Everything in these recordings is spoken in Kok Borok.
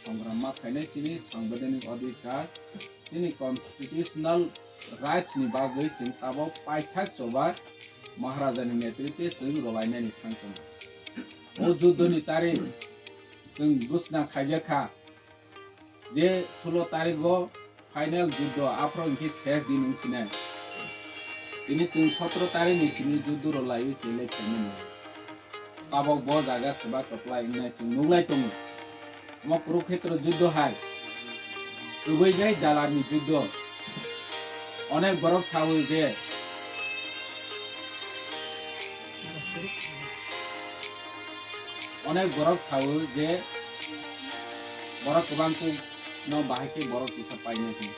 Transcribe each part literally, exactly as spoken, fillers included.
Songrama khainai chini sangbidhanik adhikar, chini constitutional rights ni bagwi chwng tabok paithak choba Maharaja ni netritwe chwng rwlainani thang tongo. O juddho ni tarik chwng gwsna khaijak kha je sulo tarik o final juddho, aphro hwnkhe ses din wngsinai. Tini chwng sotro tarik ni simi juddho rwlaiwi chelai phaimani. Tabok bo jaga seba kwplai wngnai chwng nuklai tongo. Omo Kurukhetro juddho hai kwbwi bai dalarni juddho. Onek borok sawi je, onek borok sawi je borok kwbang kuk no bahai khe borok kisa painai hwn.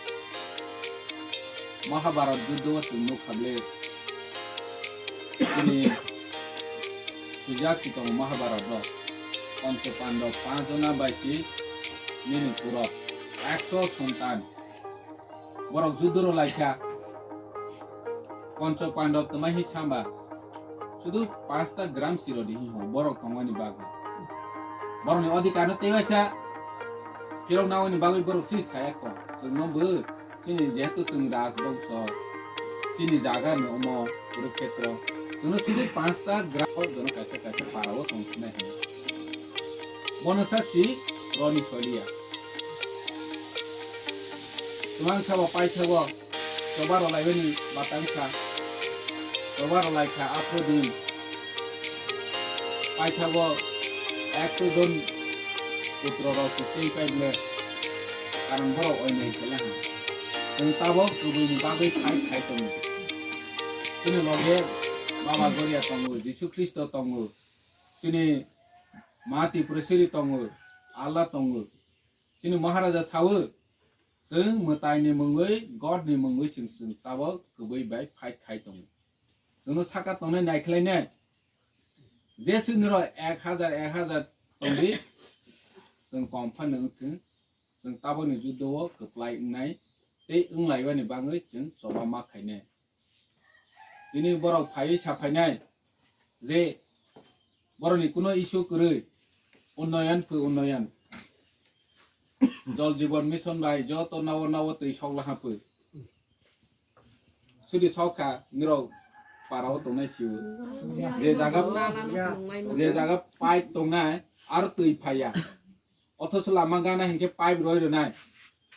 Mahabharat juddho o chwng nukha ble. Chini swijak si tongo Mahabharat o. Pancho Pandab panch jona bai si nini Kurok ekso sontan. Borok juddho rwlaikha. Pancho Pandab twmai hi samba. Sudu panchta gram sirodi hi ho borok tongmani bagwi. Borokni adhikar no teiwaisa phirok nawi ni bagwi borok si saya ko. Chwngno bo chini jehetu chwng rajbongso, chini jaga ni omo Kurukhetro. Chwngno sudu panchta gram jono kaisa kaisa para o tong sinai hwnwi. Bono sa si roni solia. Twmang sabo paithago. Choba rwlaibani batang kha. Choba rwlaikha aphro din. Paithago ekso jon putro rok se cheng pai ble. Karon borok oinai khe laha. Chwng tabok kwbwini bagwi fight khai tongo. Chini loge Baba Goria tongo, Jisu Khristo tongo, chini Ma Tripureshwari tongo, Allah tongo. Chini Maharaja sawo, chwng mwtaini mungwi, God ni mungwi chwng, chwng tabok kwbwi bai fight khai tongo. Chwngno saka tongnai naikhlainai. Je chwngno ek hajar, ek hajar tongdi, chwng kom phano wngthwng. Chwng tabokni juddho o kwplai wngnai tei wnglaibani bagwi chwng choba ma khainai. Tini borok phaiwi sa phainai je borokni kuno issue kwrwi, unnoyon phu unnoyon. Jal Jeevan Mission bai joto nawo nawo twi sok laha phu. Sudi sok kha nirok para o tongnai siwo. Je jaga, je jaga pipe tongnai aro twi phaiya. Othoso lama gana hinkhe pipe roi rwnai.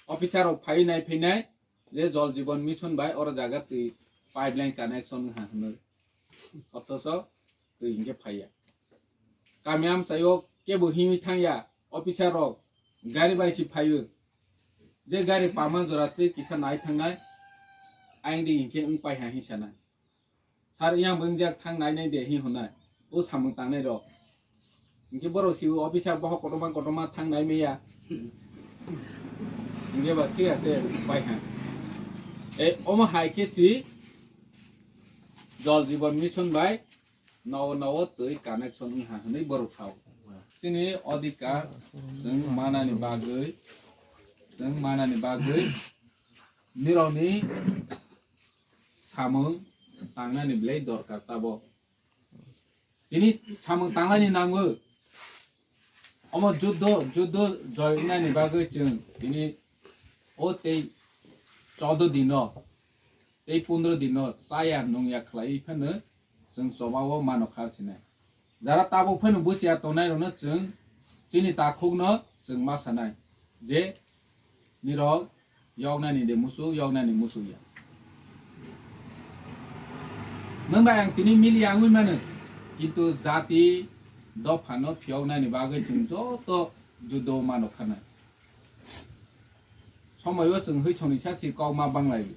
Officer rok phaiwi nai phainai. Je Jal Jeevan Mission bai oro jaga twi pipeline connection wngha hwnwi. Othoso twi hinkhe phaiya. Kami amchaio kebo himwi thangya, officer rok gari bai si phaio. Je gari pama jora twi kisa nai thangnai, ayang di hinkhe wng paiha hinwi sanai. Sir, yang bo wngjak thang nai nai de hi hwnai. O samung tangnai rok. Hinkhe borok si o officer bohok kotorma kotorma thang nai maya. Hinkhe ba thik ase pai ha. E omo hai khe si Jal Jeevan Mission bai nao nao twi connection wngha hwnwi borok sao. Chini odhikar chwng manani bagwi, chwng manani bagwi nirokni samung tangnani belai dorkar tabok. Tini samung tangnani nango. Omo juddho, juddho joy wngnani bagwi chwng tini o tei choudo dino, tei pondro dino chaya nungya khlaiwi phano chwng chobao mano kha sinai. Jara tabuk phano busia tongnai rokno chwng chini takhukno chwng ma sanai je nirok yoknani de musuk, yoknani musuk ya. Nwng bai ang tini mili yangwi mano, kintu jati dophano phiyoknani bagwi chwng joto judo mano khana. Somoio chwng hwi soni sa si kok ma banglai.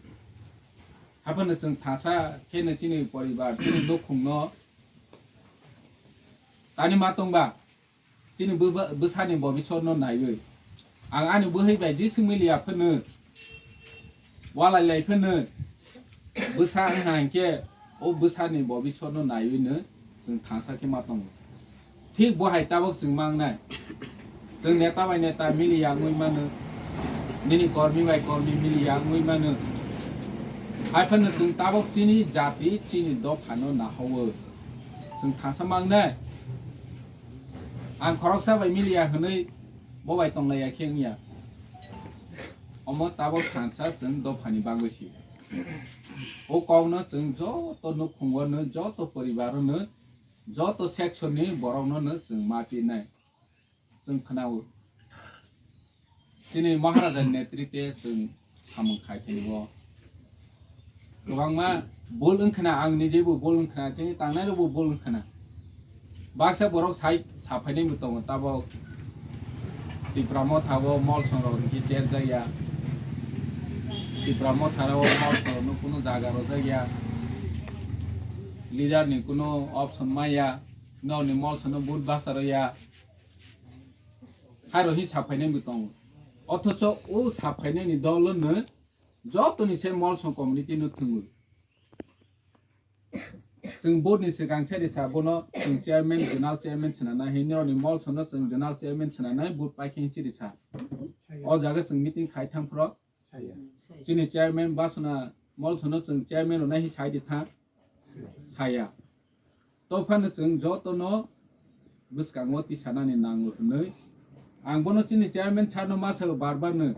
Haphano chwng thasa kheno chini poribar, chini nukhungno tani ma tongba. Chini bwba-, bwsani bobisor no naiwi. Ang ani bwhwi bai jisung miliya phano, walai lai phano, bwsa wngha hinkhe o bwsani bobisor no naiwi no chwng thangsa khe ma tongo. Thik bo hai tabok chwng mangnai. Chwng neta bai neta miliya wngwi mano, nini kormi bai kormi miliya wngwi mano. Hai phano chwng tabok chini jati, chini dopha no nahowo. Chwng thangsa mangnai. Ang khoroksa bai miliya hwnwi bo bai tonglaiya khe wngya. Omo tabok thansa chwng dophani bagwi si. O kokno chwng joto nukhungo no, joto poribar no, joto section ni borok no no chwng ma pinai. Chwng khwnao. Chini Maharaja ni netrite chwng samung khai thani bo. Kwbangma bul wngkhna, ang nijebo bul wngkhna, chini tangnai rokbo bul wngkhna. Baksa borok sai saphainai bo tongo, tabok Tipra Motha o mol song rok hwnkhe cher jakya. Tipra Motha o mol song rok no kuno jaga rojak ya. Leader ni kuno option maya, nokni mol song no vote basa rwya. Hairo hi saphainai bo tongo. Othocho o saphainai ni dol no jotoni se mol song community no thwngwi. Chwng board ni swkang se risa bono chwng chairman, zonal chairman swnana hin nironi mol sono chwng zonal chairman swnanai board paikhe se risa. O jaga chwng meeting khai thang phro. Chini chairman basuna mol sono chwng chairman rwnai hi sai di thang. Saya. To phano chwng jotono bwskango tisanani nango hwnwi. Ang bono chini chairman sir no masa bar bar no.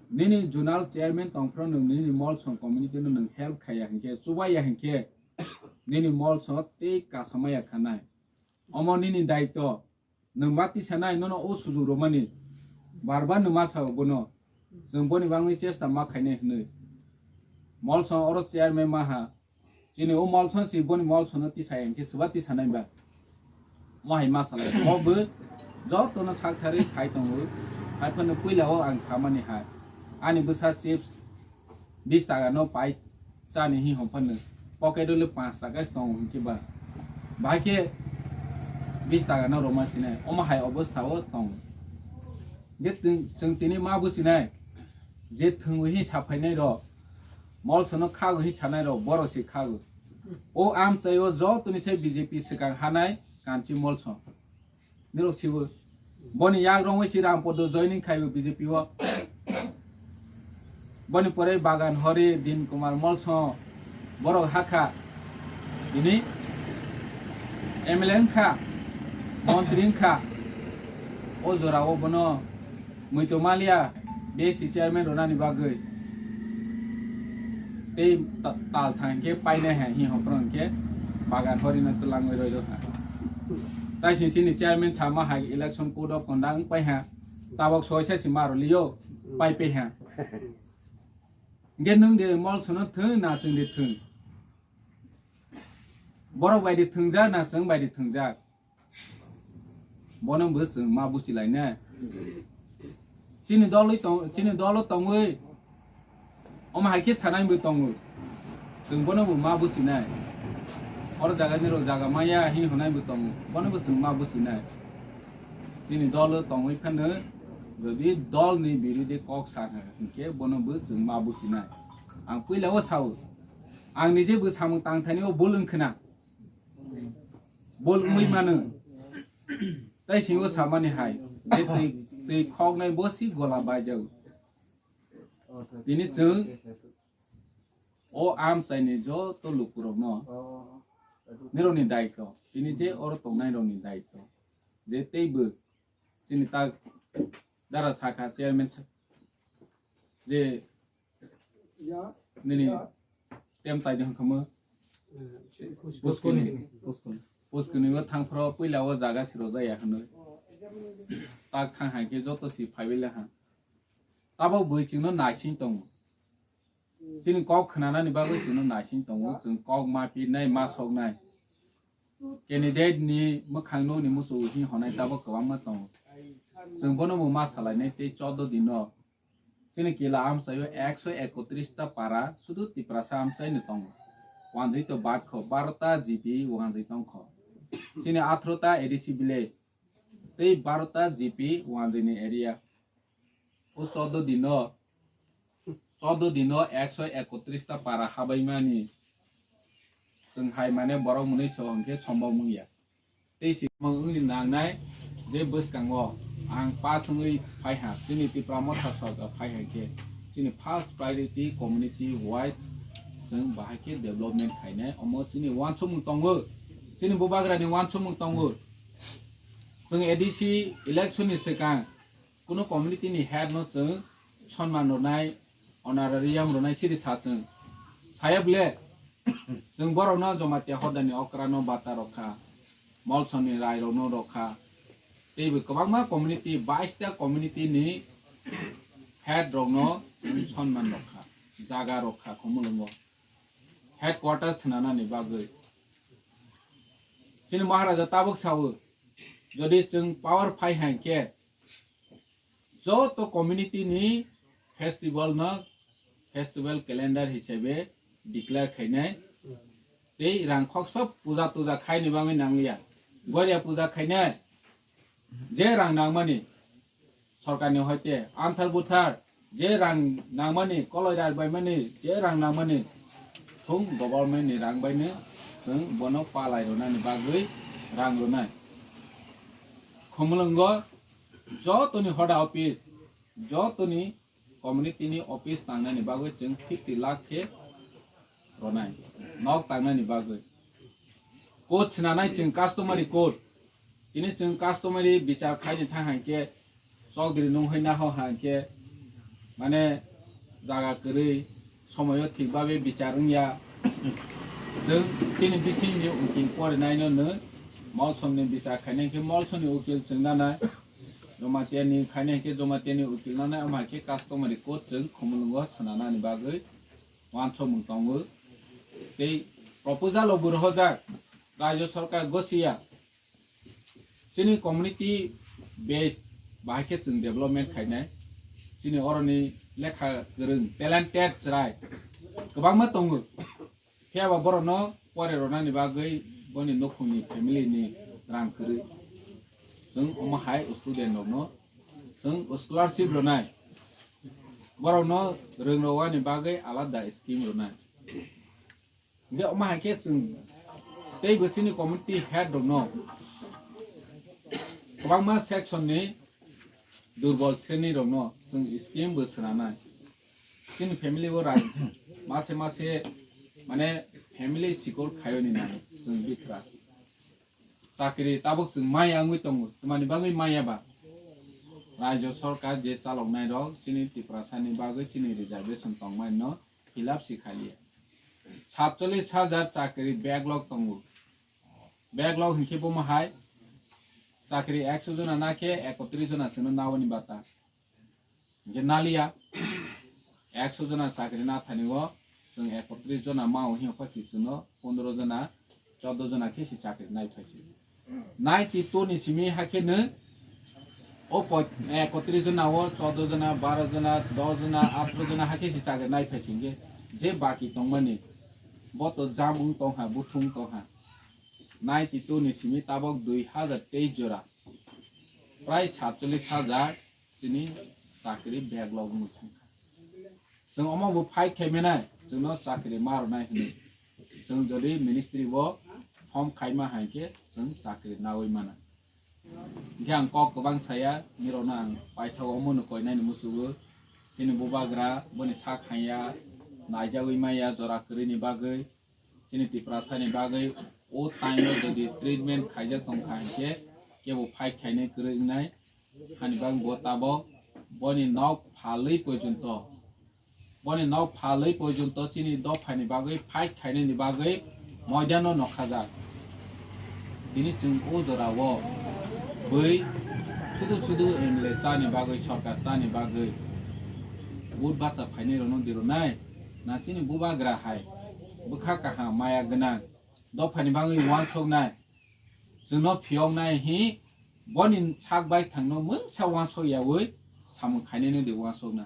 Nini zonal chairman tongphro no nini mol song community no nwng help khaya hinkhe, chubaya hinkhe, nini mol song tei kasamaya khanai. Omo nini daityo. Nwng ma tisanai nono o sujuk romani. Bar bar nwng masa bono. Chwng boni bagwi chesta ma khainai hwnwi. Mol song oro chairman maha. Chini o mol song si boni mol song no tisai hinkhe swba tisanai ba. Mo hai ma salai. Mo bo jotono sak tharwi khai tongo. Hai phano puila o ang samani hai. Ani bwsa chips bis taka no pai chani hi hom phano. Pocket o le panch taka se tongo hinkhe ba. Bahai khe bis taka no roma sinai. Omo hai obostha o tongo. Je chwng, chwng tini ma businai. Je thwngwi hi saphainai rok. Mol sono khago hi sanai rok, borok se khago. O amchai o jotoni se B J P swkang hanai kanchi mol song. Nirok sibo. Boni yak rongwi si Rampodo joining khaibo B J P o. Boni pore Bagan Hori, Din Kumar Molso, borok hakha. Bini M L A wngkha, montri wngkha. O jorao bono muitu maliya, B S C chairman rwnani bagwi. Tei ta-, tal thang khe painai hai hi hokro hwnkhe Bagan Horino twlangwi roi rwkha. Tai sini sini chairman sama hai election code of conduct wng pai ha. Tabok soi sa si maro liyo, pai pe ha. Hwnkhe nwng de mol sono thwng na chwng de thwng. Borok bai de thwngjak na chwng bai de thwngjak. Bono bo chwng ma buchi lai ne. Chini dol tong, chini dolo tongwi. Omo hai khe sanai bo tongo. Chwng bono bo ma buchi nai. Oro jaga ni ro jaga maya hi honai bo tongo. Bono bo chwng ma buchi nai. Chini dolo tongwi phano jodi dol ni birode kok sa hinkhe bono bo chwng ma buchi nai. Ang puila o sao. Ang nije bo samung tang thani o bul wng khna. Bol wngwi mano. Tai singo samani hai. Je twi, twi khoknai bo si gola baijago. Tini chwng o amchaini joto lukurokno nirokni daityo. Tini je oro tongnairokni daityo. Je teibo chini tak dara sakha chairman sa-, je nini tem tai de hwnkha mo. Puskuni. Puskuni o thang phro puila o jaga siro jaya hwnwi. Tak thang hai khe joto si phaiwi le ha. Tabok bui chwngno naising tongo. Chini kok khwnanani bagwi chwngno naising tongo. Chwng kok ma pinai, ma soknai. Candidate ni mwkhang nokni muchung hi honai tabok kwbangma tongo. Chwng bono bo ma salainai tei chordo dino. Chini kila amchaio ekso ekotris ta para sudu Tiprasa amchaino tongo. Wanjwi to badkho, baro ta G P wanjwi tongkho. Chini athro ta A D C village tei baro ta G P wanjwini area. O chordo dino, chordo dino ekso ekotris ta para habaimani chwng hai mane borok mwnwi so hwnkhe sombok wngya. Tei si mang wngni nangnai je bwskango ang pass wngwi phaiha, chini Tipra Motha sorkar phaiha khe chini first priority community wise chwng bahai khe development khainai, omo chini uansukmung tongo, chini bubagrani uansukmung tongo. Chwng A D C election ni swkang kuno community ni head no chwng sonman rwnai, honorarium rwnai siri sa chwng. Saya bole chwng borok no Jamatia hoda ni okra no bata rokha, Molsomni rai rok no rokha. Teibo kwbangma community, bais ta community ni head rok no chwng sonman rokha, jaga rokha Khumulwngo. Headquarter swnanani bagwi. Chini Maharaja tabuk sawo, jodi chwng power phai hai khe, joto community ni festival no festival calendar hisabe declare khainai. Tei rang khoksa puja tuja khaini bagwi nangliya. Goria puja khainai, je rang nangmani, sorkarni hoite anthar buthar je rang nangmani, koloi rai baimani je rang nangmani, thung government ni rang baino chwng bono palai rwnani bagwi rang rwnai. Khumulwngo jotoni hoda office, jotoni community ni office tangnani bagwi chwng fifty lakh khe rwnai, nok tangnani bagwi. Court swnanai chwng customary court. Tini chwng customary bichar khaini thang hai khe chokdri nung hai naho hai khe mane jaga kwrwi somoyo thik babe bichar wngya. Chwng chini bisingni ukil porinai no no Molsomni bichar khainai khe Molsomni ukil chwng nanai. Jamatia ni khainai khe Jamatia ni ukil nanai, ama khe customary court chwng Khumulwngo swnanani bagwi wansokmung tongo. Tei proposal o bo rohorjak, Rajya Sarkar gosiya chini community base bahai khe chwng development khainai. Chini oroni lekha kwrwng, talented chwrai kwbangma tongo. Phiya ba borokno pore rwnani bagwi boni nukhungni family ni rang kwrwi. Chwng omo hai student rokno chwng scholarship rwnai. Borokno rwng rwani bagwi alada scheme rwnai. Hingke omo hai khe chwng tei bo chini community head rokno kwbangma section ni durbol sreni rokno chwng scheme bo swnanai. Chini family o rai mase mase mane family sikol khayoni nai chwng bikra. Chakri tabuk chwng maya wngwi tongo, twmani bagwi maya ba? Rajya Sarkar je chaloknai rok chini Tiprasa ni bagwi chini reservation tongmani no fill up si khaliya. Satchollis hajar chakri backlog tongo. Backlog hinkhe bomo hai chakri ekso jona na khe ekotris jona chwngno nawani bata. Hinkhe naliya, ekso jona chakri na thani o chwng ekotris jona ma o hinkhe si chwngno pondro jona, chordo jona khe si chakri nai phai si. Ninety two ni simi hakhe no o po-, ekotris jona o chordo jona, baro jona, dos jona, atro jona hakhe si chakri nai phai si hinkhe je baki tongmani bo to jam wng tongha, buthung tongha. Ninety two ni simi tabok dui hajar teis jora, prai satchollis hajar chini chakri backlog wngwi thangkha. Chwng omo bo fight khai manai, chwngno chakri ma rwnai hinwi. Chwng jodi ministry bo form khaima hai khe chwng chakri nawi mana. Hinkhe ang kok kwbang saya, nirokno ang paithago omono koinani muchugo. Chini bubagra boni sak hanya, naijagwi maya jora kwrwini bagwi. Chini Tiprasani bagwi o time o jodi treatment khaijak tongkha hinkhe kebo fight khainai kwrwi wngnai. Hani bagwi bo tabok boni nok phalwi porjonto, boni nok phalwi porjonto chini dophani bagwi fight khainani bagwi moidano nokhajak. Tini chwng o jorao bui sudu sudu M L A chani bagwi, sorkar chani bagwi vote basa phainai rokno dironai. Na chini bubagra hai bwkha kaham, maya gwnang, dophani bagwi uansuknai, chwngno phiyoknai hi boni sak bai thangno mungsa uansuk yaui samung khainai no de uansukna.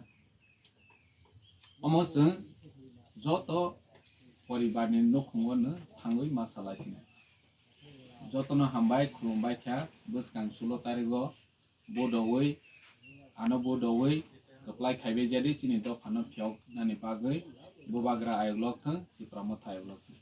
Omo chwng joto poribarni nukhungo no thangwi ma salai sina. Jotono hambai khulumbai kha, bwskang sulo tarigo bodowi, ano bodowi kwplai khaibai jadi chini dophano phiyoknani bagwi bubagra ayok lok thung, Tipra Motha ayok lok thung.